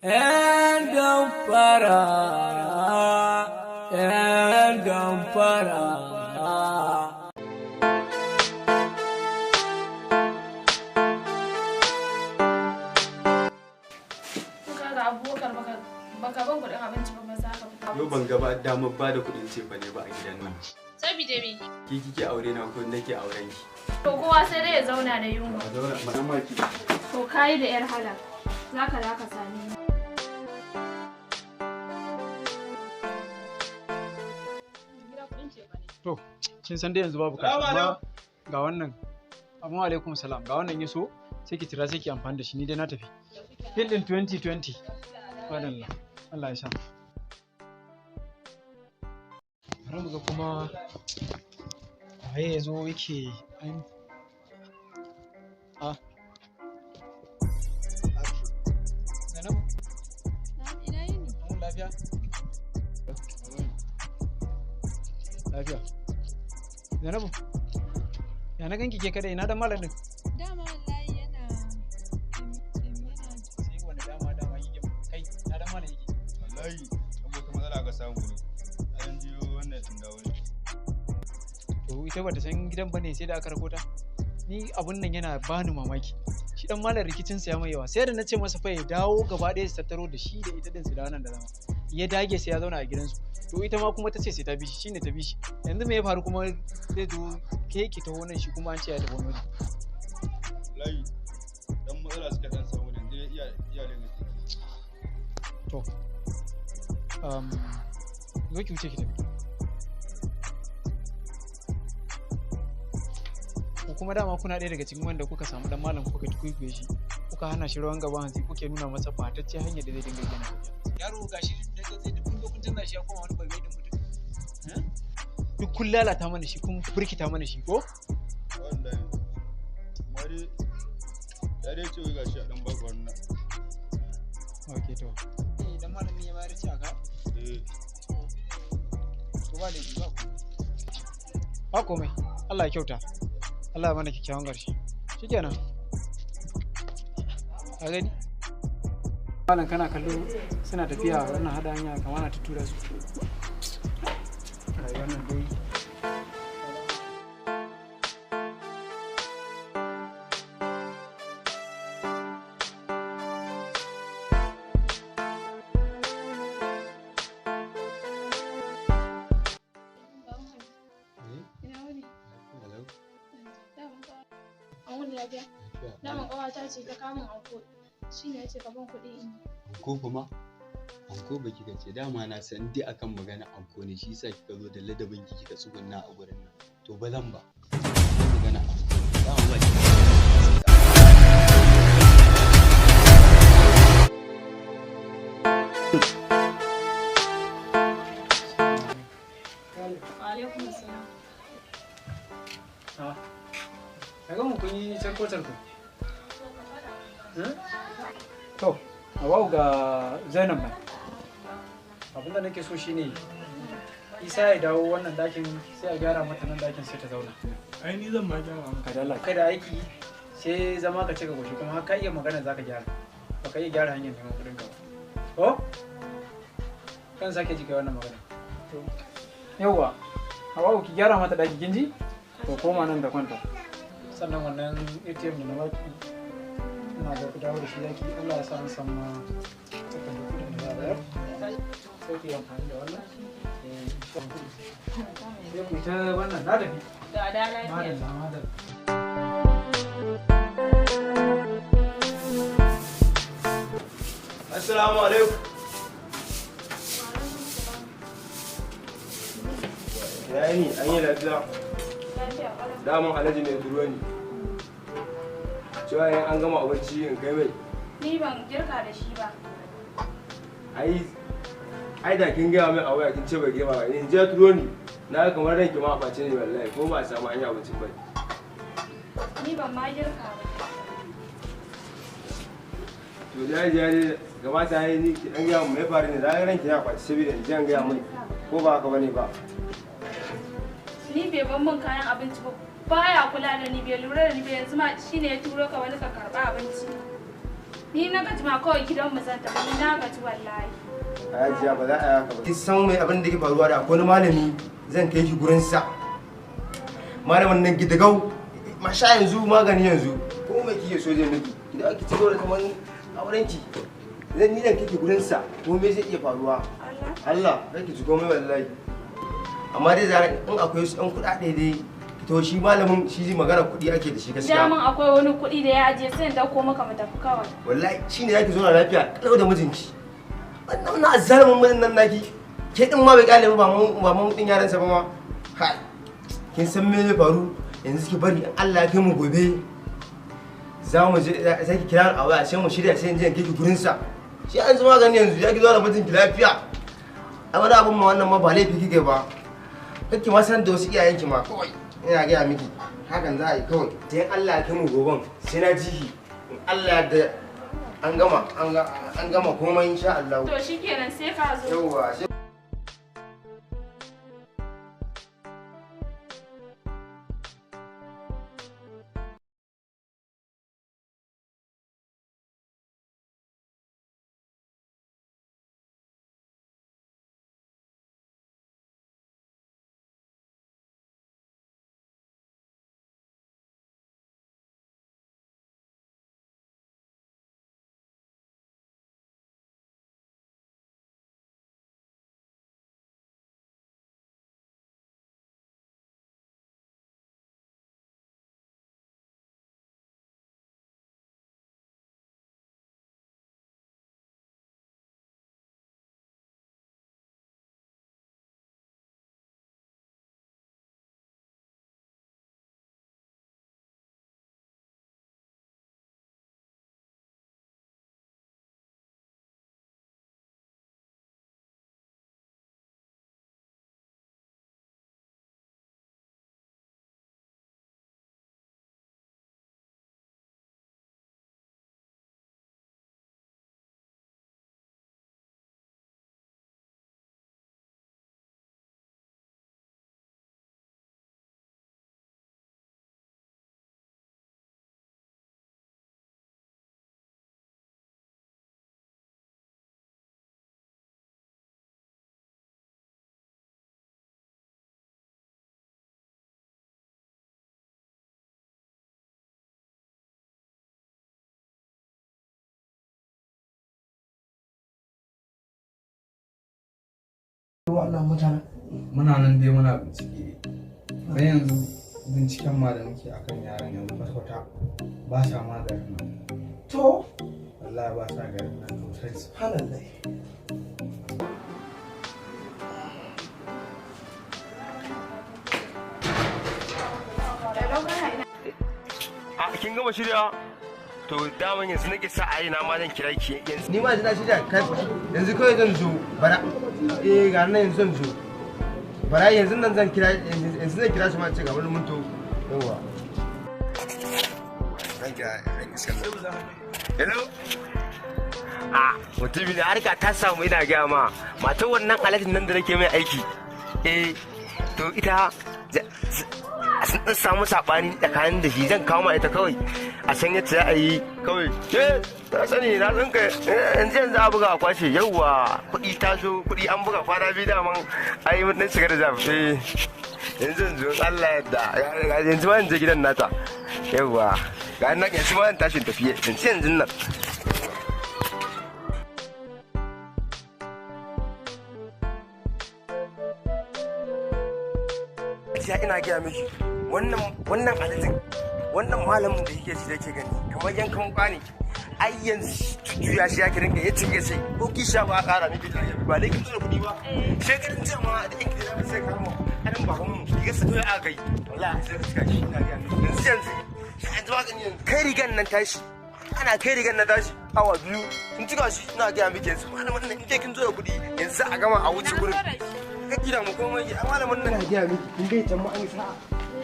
‘Yan damfara, ‘yan damfara. Kaga Abubakar, baka ban kuɗin abinci ba, za ka fita. Yau ban gaba damar ba da kuɗin cefa ne ba a gidan nan. Sabida me? Ki kike aure na ko nake auren ki? To kowa sai dai ya zauna da yunwa. A zauna mamaki. To kayi da yar hala. Zaka da ka same ni. To, kin san dai yanzu babu kashi, amma ga wannan. Amma alaikum salam, ga wannan yaso sai ki tira, sai ki amfani da shi, ni dai na tafi. Pin din 2020. Madalla. Allah ya sa. Bari mu ga kuma waye ya zo yake an a Zainabu. Ina yini? An lafiya? Lafiya. Zainabu. Ya na ganki ke kadai, ina dan malam din? Dama wallahi yana yana Sai wani dama dama yake kai, ina dan malam yake? Wallahi abokan matsala ka samu ne. An jiyo wannan din dawo ne. To ita bata san gidan bane sai da aka rako ta. Ni abun nan yana bani mamaki. Shi dan malam rikicin sa ya mai yawa. Sai da nace masa fa ya dawo gaba ɗaya su tattaro da shi da ita din su dawo nan da zama. Ya dage sai ya zauna a gidansu. To ita ma kuma ta ce sai ta bi shi, shine ta bi shi. Yanzu me ya faru kuma zai zo ke ki taho nan, shi kuma an ce ya tafi wani waje. Wallahi dan matsala suka dan samu ne, dai iya iya Lagos. To. Zo ki wuce ki tafi. Ko kuma dama kuna ɗaya daga cikin wanda kuka samu dan malam kuka tukuikuye shi, kuka hana shi rawan gaban hantsi, kuke nuna masa ɓatacce hanyar da zai dinga gina. Yaro gashi da zai duk kun zo kun canza shi ya koma wani baibai din mutum. Eh? Duk kun lalata mana shi, kun burkita mana shi ko? Wallahi. Amma dai ya dai ce wai gashi a dan baka wannan. Ok to. Dan malamin ya bayar ci aka? Eh. To ba laifi, ba komai. Ba komai. Allah ya kyauta. Allah ya mana kyakkyawan ƙarshe. Shikenan. Ka gani? Malam kana kallo suna tafiya wannan hada hanya kamar ana tuttura su. Rayuwar nan dai. Ina wuni? An wuni lafiya? Daman ƙawata ce ta kamun anko. Shi ne ya ce ka ban kuɗi in yi. Anko kuma? Anko ba kika ce, dama na san dai akan magana anko ne, shi yasa kika zo da ladabin ki kika tsugunna a gurin nan. To ba zan ba. Magana anko. Dama ba ki. Wa alaikum salam. Ah. Kaga mu kun yi charko charko. To, Hawwa'u, ga Zainab nan. Abin da nake so shine Isa ya dawo wannan dakin, sai a gyara mata nan dakin sai ta zauna. Ai ni zan ma gyara maka. Ka dalla kai da aiki sai zama ka cika goshi, kuma har ka iya magana zaka gyara. Baka iya gyara hanyar neman kuɗin ka ba. Ko? Kan sake ji kai wannan magana. To. Yawwa, Hawwa'u, ki gyara mata daki, kin ji? To koma nan da kwanta. Sannan wannan ATM da na baki, ina ga ku dawo da shi zaki, Allah ya sa an samu takardar kuɗin da za a bayar. Sai ku yi amfani da wannan. Eh, insha Allah. Sai ku yi ta wannan, na tafi. Da da lafiya. Madalla, madalla. Assalamu alaikum. Ya ni an yi lafiya? Lafiya ƙalau. Daman Alhaji ne turo ni. Cewa in an gama abinci in kai mai. Ni ban girka da shi ba. Ai da kin gaya mai a waya kin ce bai girma ba. In je turo ni. Na ga kamar ranki ma a ɓace ne wallahi, ko ba a samu an yi abincin ba. Ni ban ma girka ba. To jari jari gabata ya yi ni ki dan gaya mun me faru ne, da ranki ya ɓace saboda in je in gaya mai, ko ba haka bane ba. Ni bai ban min kayan abinci ba. Baya kula da ni, bai lura da ni ba, yanzu ma shine ya turo ka wani ka karɓa abinci. Ni na gaji ma kawai gidan mu zan tafi, ni na gaji wallahi. Hajiya ba za a yi haka ba. Kin san mai abin da ke faruwa da akwai wani malami zan kai ki gurin sa. Malamin nan gidigau masha yanzu magani yanzu ko mai kike so zai miki. Ki da ki ci gaba da kaman auren ki. Zan ni dan kai ki gurin sa ko me zai iya faruwa. Allah kai ki ji komai wallahi. Amma dai zara in akwai wasu ɗan kuɗaɗe dai to shi malamin shi magana kuɗi ake da shi gaskiya. Daman akwai wani kuɗi da ya ajiye sai in dauko maka mu tafi kawai. Wallahi shine zaki zo na lafiya kalau da mijinki. Wannan na azzalumin mijin nan naki. Ke din ma bai kyale ba ba mu din yaran sa ba ma. Kai. Kin san me zai faru? Yanzu ki bari in Allah ya kai mu gobe. Za mu je sai ki kira a waya sai mu shirya sai in je in kai ki gurin sa. Shi an zama gani yanzu ya ki zo da mijinki lafiya. Ai wani abun ma wannan ma ba laifi kike ba. Kake ma san da wasu iyayenki ma kawai. Ina gaya miki hakan za a yi kawai. Sai Allah ya kai mu goben sai na ji in Allah da an gama an gama komai insha Allah. To shikenan sai ka zo. Yawwa sai Wannan mutanen muna nan dai muna bincike dan yanzu binciken ma da muke akan yaran yanzu kwata-kwata ba sa ma garin nan. To wallahi ba sa garin nan sosai. Subhanallah. A kin gama shirya? To daman yanzu nake sa a na ma zan kira ki yanzu. Ni ma yanzu na shirya kai yanzu kawai zan zo bara. Eh ga nan yanzu zan zo. Bara yanzu nan zan kira yanzu zan kira shi ma ce ga wani mun to yawa. Zan kira zan iska. Hello. Ah mutumin da harka ta samu ina gaya ma matar wannan alhaji nan da nake mai aiki. Eh to ita sun ɗan samu saɓani tsakanin da shi zan kawo ma ita kawai a san yadda za a yi kawai ke na sani na san ka yanzu yanzu a buga a kwashe yauwa kuɗi ta zo kuɗi an buga kwana biyu daman ai mun ɗan shiga da zafi yanzu yanzu Allah yadda yanzu ma yanzu gidan nata yauwa ga nan yanzu ma tashin tafiye yanzu yanzu nan. Ina gaya miki wannan alajin wannan malamin da yake shi yake gani kamar yankan wuka ne ai yanzu juya shi yake rinka ya cinye sai ko kisha ba a kara miki ba dai kin tura kuɗi ba shekarun jiya ma da yanki da sai kama kanin baban mu rigar sa kawai aka kai wallahi sai ka cika shi ina gaya miki yanzu yanzu yanzu ba gani yanzu kai rigan nan tashi ana kai rigan nan tashi awa biyu in cika shi ina gaya miki yanzu malamin nan in dai kin tura kuɗi yanzu a gama a wuce gurin ka kira mu komai malamin nan ina gaya miki kun dai can ma an sa'a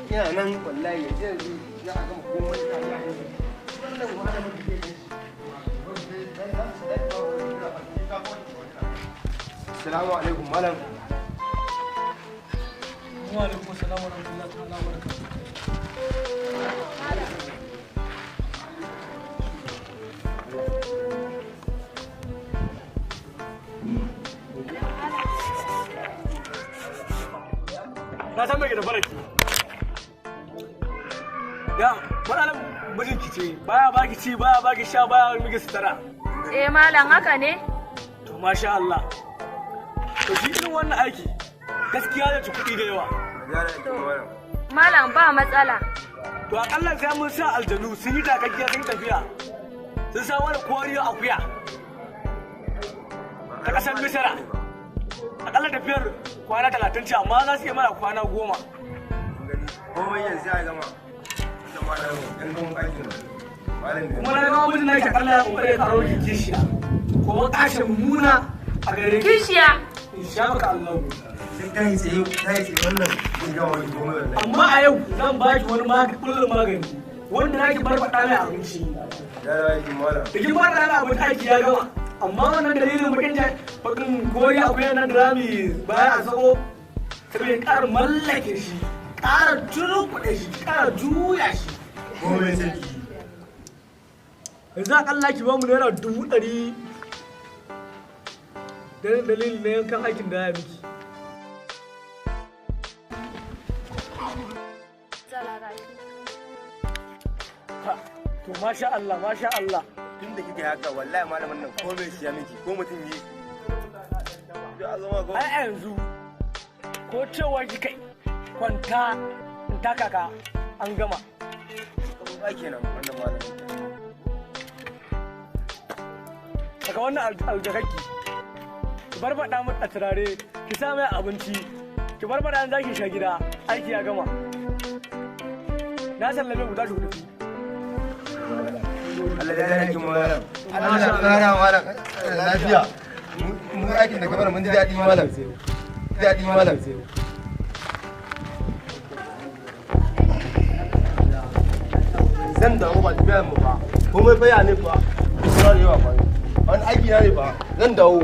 ina nan wallahi yanzu yanzu za a gama komai ina gaya miki wannan malamin da ke Assalamu alaikum malam. Wa alaikum assalam wa rahmatullahi ta'ala wa barakatuh. Na san me ke da faraki. Ya, matsalar mijinki ce, baya baki ci, baya baki sha, baya miki sutura. Eh malam, haka ne? To masha Allah. To shi irin wannan aiki gaskiya da ci kuɗi da yawa. Malam, ba matsala. To akalla sai mun sa aljanu sun yi takakkiya, sun tafiya. Sun sa wani koriyo akuya ta ƙasar Misira. Akalla tafiyar kwana 30 ce, amma za su iya mana kwana 10. Komai yanzu ya gama. Wannan malamin ɗan gama aikin malam. Kuma na ga mijin naki akalla ya kokari ya karo ki kishiya. Ko kashe mummuna a gare ki. Kishiya. Insha maka Allah. Sai ta yi tsaye, ta yi tsaye, wannan zai gama wani komai wallahi. Amma a yau zan ba ki wani magani, kullum magani wanda naki barbaɗa mai abinci. Gyara aikin malam. Da kin barbaɗa mai abinci, aiki ya gama. Amma wannan dalilin bakin bakin kori akwai nan da zamu baya a sako saboda ƙara mallake shi, ƙara turkuɗe shi, ƙara juya shi. Komai sai ki. Yanzu akalla ki bamu ₦100,000 dan dalilin na yankan aikin da ya miki. Matsala, gashi. To masha Allah, masha Allah. Tun da kika yi haka, wallahi malamin nan komai shi ya miki ko mutum yi. Ya zama ko. Ai a yanzu ko cewa kika yi kwanta in taka ka, an gama. Ba kenan wannan malamin. Daga wannan aljakakki ki barbaɗa mu a turare, ki sa mai abinci, ki barbaɗa an zaki sha gida, aiki ya gama. Na sallame ku, tashi ku tafi. Allah ya aikin malam. Allah ya kara malam lafiya. Mu aikin da kamar mun ji daɗi malam. Daɗi malam. Zan dawo ba tafiya mu ba. Komai fa ya ne fa. Suna da yawa fa. Wani aiki na ne fa. Zan dawo.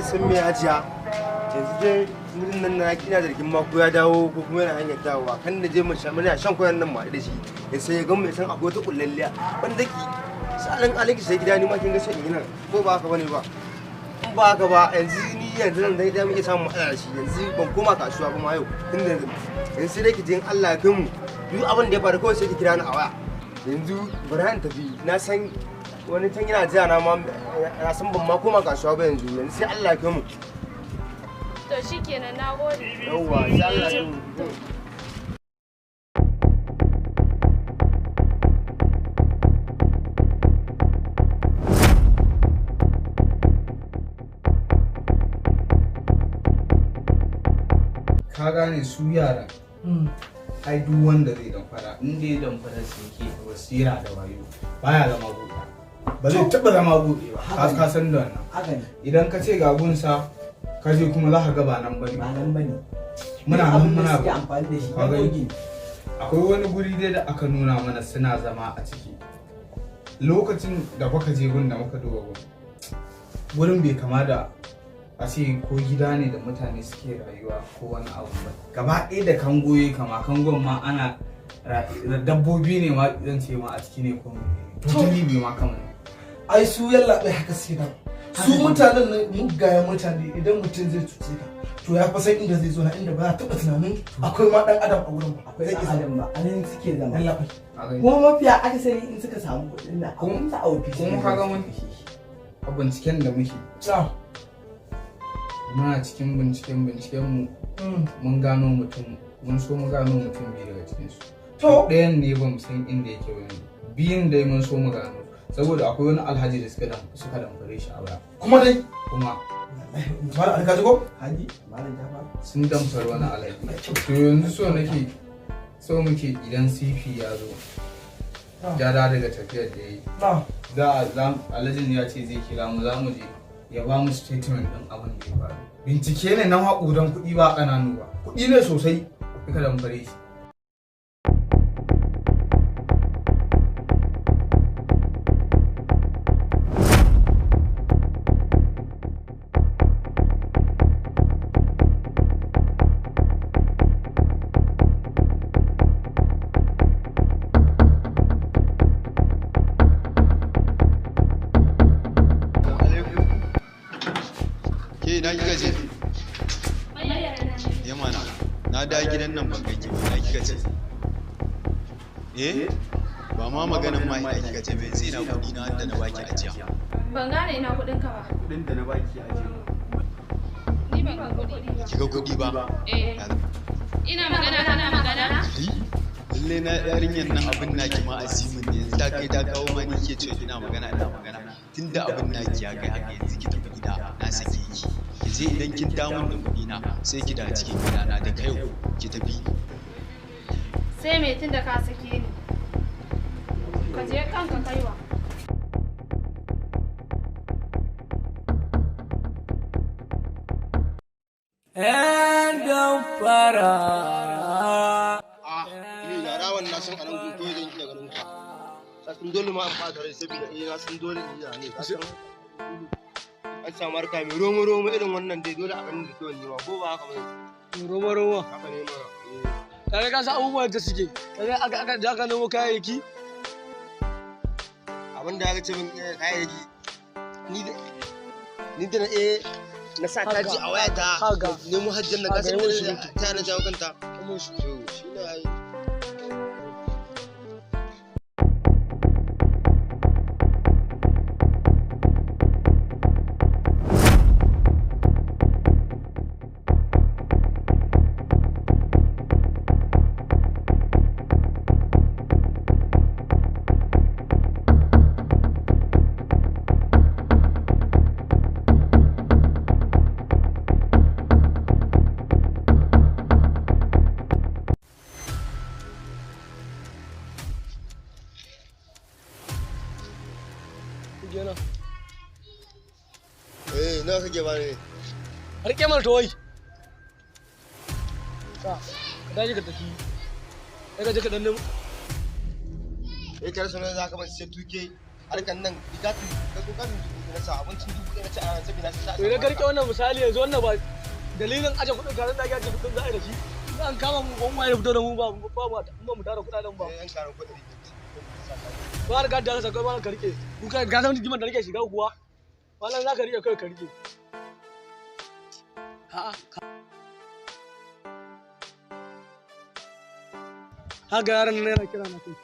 San me hajiya, yanzu dai mutum nan na ina zargin ma ko ya dawo ko kuma yana hanyar dawowa, kan da je mu sha muna shan koyan nan mu haɗu da shi ya sai ya ga mu, ya san akwai wata kullalliya wanda ki salin aliki sai gida, ni ma kin ga sai in yi nan, ko ba haka bane ba? In ba haka ba, yanzu ni yanzu nan dai da muke samun matsala da shi, yanzu ban koma kasuwa ba ma yau, tunda yanzu yanzu sai dai ki je, in Allah ya kai mu, duk abin da ya faru kawai sai ki kira ni a waya. Yanzu bari in tafi, na san wani can yana jira na ma, na san ban ma koma kasuwa ba yanzu. Yanzu sai Allah ya kai mu. To shikenan, na gode. Yawwa, sai Allah ya kai mu. Ka gane su yaran, ai duk wanda zai damfara, in dai damfara su yake da basira da wayo, baya zama buɗe, ba zai taɓa zama buɗe ba. Ka san da wannan. Haka ne. Idan ka ce ga gunsa, ka je kuma za ka ga ba nan bane. Ba nan bane. Muna nan Abin da muna suke amfani da shi Ka gani? dangogi. Akwai wani guri dai da aka nuna mana suna zama a ciki. Lokacin da muka je gun da muka duba gun, gurin bai kama da a ce ko gida ne da mutane suke rayuwa ko wani abu ba. Gaba ɗaya da kango ya kama, kangon ma ana dabbobi ne ma, zan ce ma a ciki ne ko menene, totally bai ma kama ne. Ai su yallaɓai haka suke da su mutanen nan, mugayen mutane. Idan mutum zai cuce ka, to ya fa san inda zai zo na, inda ba za taɓa tunanin akwai ma ɗan adam a wurin ba. Akwai Zai ɗan iya adam ba, a nan suke zama. Yallaɓai. A gani. Kuma mafiya akasari in suka samu kuɗin nan, abun sa a ofis Kuma ka ga wani a binciken da muke, Na'am. muna cikin binciken mu, mun gano mutum, mun so mu gano mutum biyu daga cikin su. To. Ɗayan ne ba mu san inda yake ba yanzu, biyun dai mun so mu gano, saboda akwai wani alhaji da suka damfare shi a baya. Kuma dai Kuma Malam Ali, ka ji ko? Haji Malam Jafar. Sun damfari wani alhaji. To yanzu so nake, so muke idan CP ya zo, ya dawo daga tafiyar da ya yi, Na'am. za a alhajin ya ce zai kira mu, za mu je ya ba mu statement din abin da ya faru. Bincike ne na haƙudan kuɗi, ba ƙananu ba, kuɗi ne sosai suka damfare shi. Na da gidan nan ban ganki ba, ina kika ce? Eh? Ba ma maganan ma ina kika ce ba, yanzu ina kuɗi na wanda na baki ajiya. Ban gane ina kuɗin ka ba. Kuɗin da na baki ajiya. Ni ban ga kuɗi ba. Ki ga kuɗi ba? Eh. Ina magana kana magana? Lalle na yarinyar nan abin naki ma azimin ne, yanzu ta kai ta kawo ma ni ke cewa ina magana ina magana. Tunda abin naki ya kai haka yanzu ki tafi gida na sake ki. Ki je idan kin damun da kuɗi na sai ki da cikin gidana da kai ki tafi. Sai me tunda ka sake ni. Ka je kanka kaiwa. ‘Yan damfara. Ni yara wannan san anan gun kawai zan iya ganin ka. Sakin dole ma an fata rai saboda eh na san dole in iya ne. Ka san an samu harka mai romo romo irin wannan dai dole a ganin da kyau ne ma ko ba haka bane. Romo romo. Haka ne mana. Kaga ka san abubuwan da suke. Kaga aka aka da aka nemo kayayyaki. Abin da aka ce min kayayyaki ni da ni da na sa kaji a wayata nemo hajjin na kasar da ta na jawo kanta. To shi ne ai. Kenan. Eh, nawa kake ba ne? Rike mana to wai. Ka daji ka tafi. Sai ka je ka dan nemo. Eh, kar sunan za ka ban sai tuke harkan nan bikatu ka zo ka dubu na sa abincin 1000 na ci a ranar saboda na sa. To idan ka rike wannan misali yanzu wannan ba dalilin aje kuɗin ka da ake aje kuɗin za a yi da shi. In an kama mu ban waye fito da mu ba ba ba ba mu tara kuɗaɗen ba. An kara kuɗi. Ba riga da ka ba ka rike. Ku ka ga san jiman da rike shiga kuwa. Wallan za ka rike kai ka rike. A'a. Haka yaran nan yana kira na kai.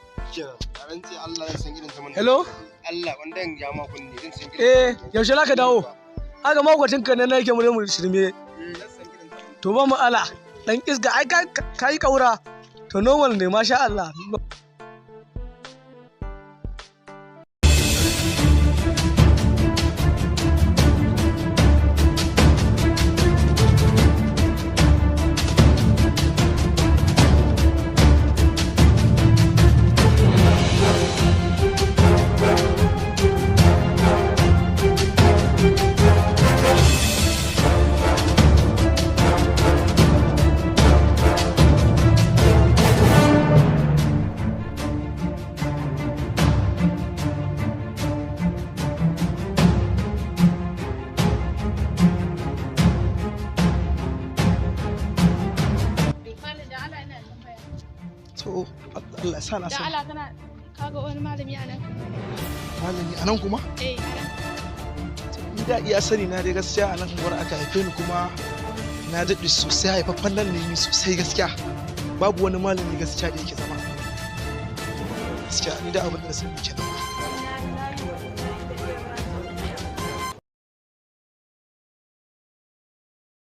Ran ce Allah zan san irin zaman. Hello? Allah wanda in ja ma kunne zan san irin. Eh, yaushe za ka dawo? Haka makwacin ka ne na yake mu shirme. To ba mu ala, dan iska ai ka yi kaura. To normal ne masha Allah. Malam da Allah ina tambaya. To Allah sa na Da sani. Allah kana kaga wani malami a nan? Malami anan kuma? Eh, a nan. Ni da iya sani na dai gaskiya a nan unguwar aka haife ni kuma na daɗe sosai haifaffen nan ne ni sosai gaskiya. Babu wani malami gaskiya da yake zama. Gaskiya ni da abin da na sani kenan.